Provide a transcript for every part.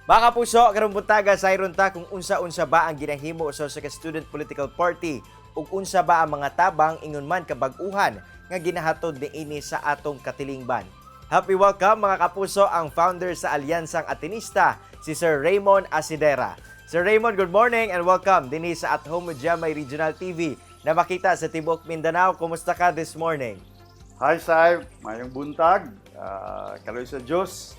Mga kapuso, karong buntaga sayron ta kung unsa-unsa ba ang ginahimo sa usa ka student political party ug unsa ba ang mga tabang ingon man kabag-uhan nga ginahatod niini sa atong katilingban. Happy welcome, mga kapuso, ang founder sa Alyansang Atenista, si Sir Raymond Asidera. Sir Raymond, good morning and welcome dinhi sa At Home with GMA Regional TV na makita sa tibuok Mindanao. Kumusta ka this morning? Hi, Sai, maayong buntag. Kaloy sa Diyos,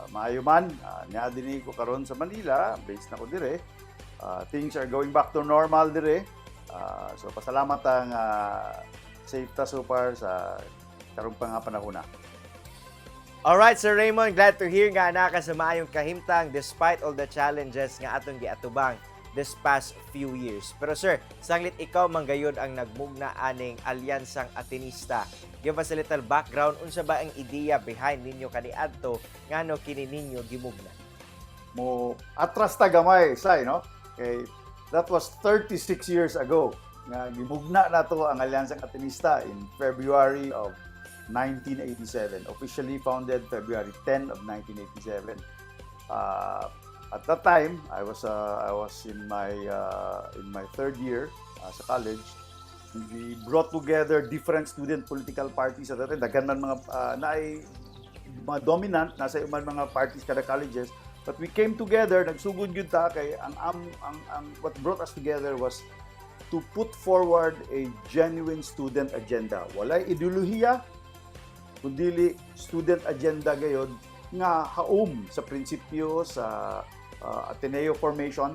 maayo man. Naa dinhi ko karon sa Manila, based na ko dire. Things are going back to normal dire. So pasalamat ang safe ta so far sa karong pa nga panahon na. Alright, Sir Raymond, glad to hear nga naa ka sa maayong kahimtang despite all the challenges nga atong giatubang this past few years. Pero sir, sanglit ikaw man gayud ang nagmugna aning Alyansang Atenista. Give us a little background, unsa ba ang idea behind ninyo kaniadto, ngano kini ninyo gimugna? Mo atras ta gamay, Sai, no? Kay that was 36 years ago nga gimugna nato ang Alyansang Atenista in February of 1987. Officially founded February 10 of 1987. At that time, I was in my third year sa college. We brought together different student political parties at that time. Daghan man mga naay mga dominant, nasa man mga parties kada colleges. But we came together, nagsugod gyud ta kay ang what brought us together was to put forward a genuine student agenda. Walay ideolohiya, kundi student agenda gayod nga haom sa prinsipyo sa Ateneo formation,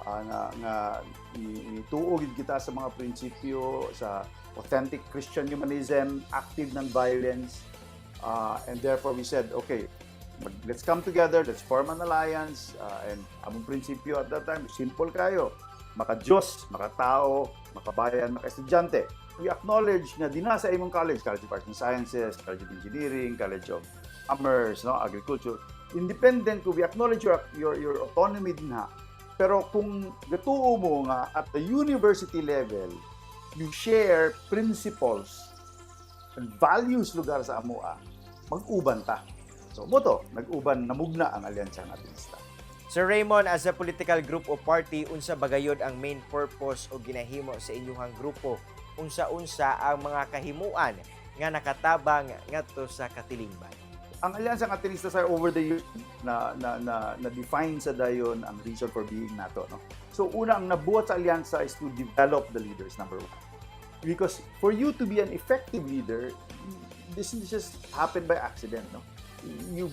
nga nituo gid kita sa mga prinsipyo sa authentic Christian humanism, active non-violence, and therefore we said, "Okay, let's come together, let's form an alliance," and among prinsipyo at that time, simple kayo: maka-Diyos, makatao, makabayan, maka-estudyante. We acknowledge nga dinha sa imong college, College of Arts and Sciences, College of Engineering, College of Commerce, no, Agriculture, independent ko, we acknowledge your autonomy dinha. Pero kung gatuo mo nga at the university level, you share principles and values lugar sa amoa, mag-uban ta. So mao to, nag-uban, namugna ang Alyansang Atenista. Sir Raymond, as a political group o party, unsa ba gayod ang main purpose o ginahimo sa inyuhang grupo? Unsa-unsa ang mga kahimuan nga nakatabang ngadto sa katilingban? Ang Alyansang Atenista sa over the years na define sa dayon ang reason for being nato, no? So una, ang nabuhat sa alyansa is to develop the leaders, number one. Because for you to be an effective leader, this is just happen by accident, no? You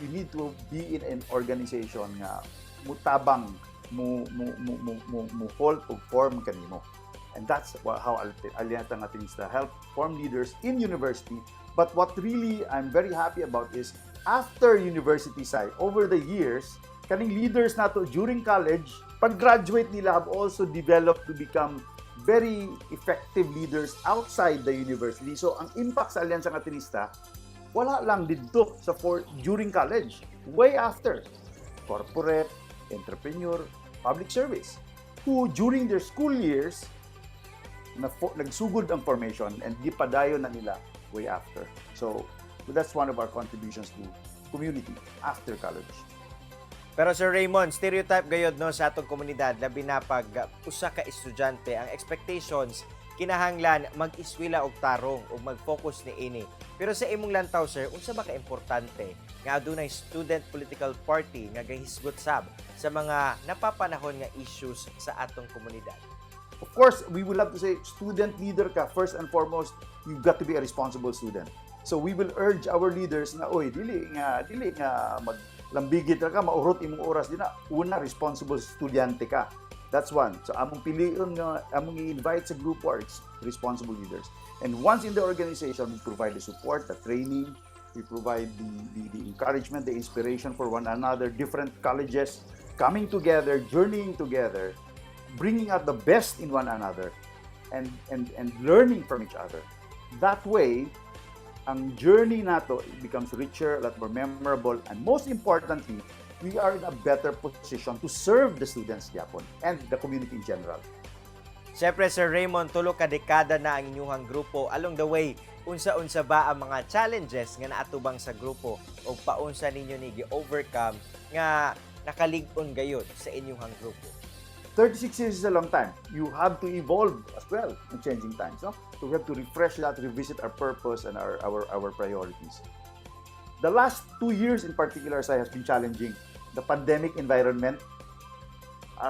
need to be in an organization nga mutabang mo hold og form kanimo. And that's how Alyansang Atenista help form leaders in university. But what really I'm very happy about is after university side, over the years, kaning leaders nato during college, pag-graduate nila have also developed to become very effective leaders outside the university. So ang impact sa Alyansang Atenista, wala lang didto sa for during college. Way after, corporate, entrepreneur, public service, who during their school years, nagsugod ang formation and gipadayon na nila way after. So that's one of our contributions to community after college. Pero Sir Raymond, stereotype gayod, no, sa atong komunidad, labi na pag usa ka estudyante, ang expectations kinahanglan mag-eskwela og tarong ug mag-focus niini. Pero sa imong lantaw, sir, unsa ba ka importante nga adunay student political party nga gahisgot sab sa mga napapanahon nga issues sa atong komunidad? Of course, we will have to say, student leader ka, first and foremost, you've got to be a responsible student. So we will urge our leaders na, oy, dili nga maglambigit ra ka, maurot imong oras dinha. Una, responsible estudyante ka. That's one. So among pilion nga among i-invite sa group are responsible leaders. And once in the organization, we provide the support, the training, we provide the encouragement, the inspiration for one another, different colleges coming together, journeying together, bringing out the best in one another and learning from each other. That way, ang journey nato becomes richer, a lot more memorable, and most importantly, we are in a better position to serve the students gyapon and the community in general. Siyempre, Sir Raymond, tulo ka dekada na ang inyuhang grupo. Along the way, unsa-unsa ba ang mga challenges nga naatubang sa grupo o paunsa ninyo ni gi-overcome nga Nakalig-on gayud sa inyong grupo? 36 years is a long time. You have to evolve as well in changing times. No? So we have to refresh that, revisit our purpose and our priorities. The last 2 years in particular, Sai, has been challenging. The pandemic environment,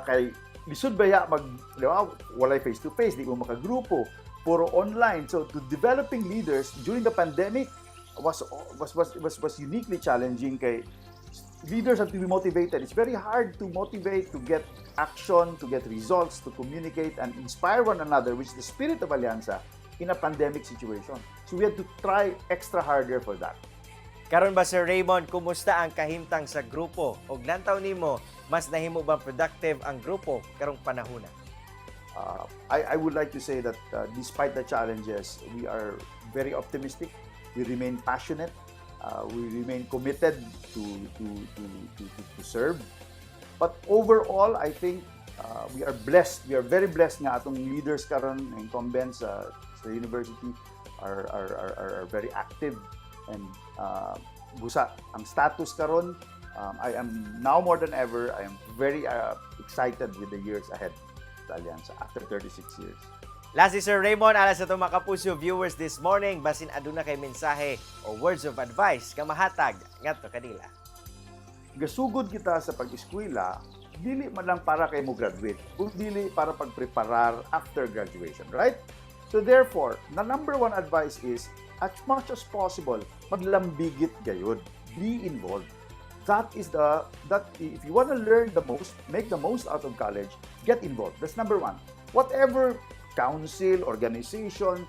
kay lisod baya mag, di ba, walay face to face, di mo makagrupo, puro online. So to developing leaders during the pandemic was uniquely challenging kay leaders have to be motivated. It's very hard to motivate, to get action, to get results, to communicate and inspire one another, which is the spirit of Alyansa, in a pandemic situation. So we had to try extra harder for that. Karon ba, Sir Raymond, kumusta ang kahimtang sa grupo? Og lantaw nimo, mas nahimo bang productive ang grupo karong panahona? I would like to say that despite the challenges, we are very optimistic. We remain passionate. We remain committed to serve. But overall, I think we are blessed. We are very blessed nga atong leaders karon, incumbents sa university, are very active and busa ang status karon. I am now more than ever, I am very excited with the years ahead sa Alyansa after 36 years. Last, si Sir Raymond, alang sa atong mga kapuso viewers this morning, basin aduna kay mensahe o words of advice nga mahatag ngadto kanila. Gasugod kita sa pag-eskwela, dili man lang para kay mo graduate, kung dili para pagpreparar after graduation, right? So therefore, the number one advice is, as much as possible, maglambigit gayud. Be involved. That is the, that if you want to learn the most, make the most out of college, get involved. That's number one. Whatever council, organization,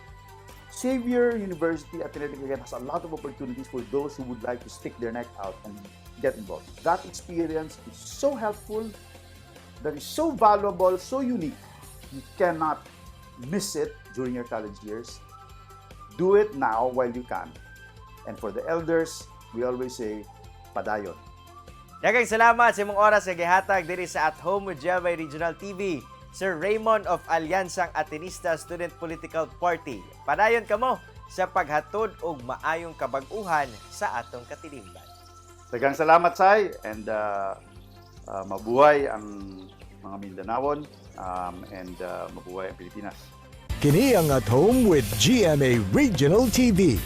Xavier University Ateneo de Cagayan has a lot of opportunities for those who would like to stick their neck out and get involved. That experience is so helpful, that is so valuable, so unique. You cannot miss it during your college years. Do it now while you can. And for the elders, we always say, "Padayon." Daghang salamat sa imong oras nga gihatag diri sa At Home with GMA Regional TV, Sir Raymond of Alyansang Atenista Student Political Party. Padayon kamo sa paghatod og maayong kabag-uhan sa atong katilingban. Daghang salamat, Sai, and mabuhay ang mga Mindanawon and mabuhay ang Pilipinas. Kini ang At Home with GMA Regional TV.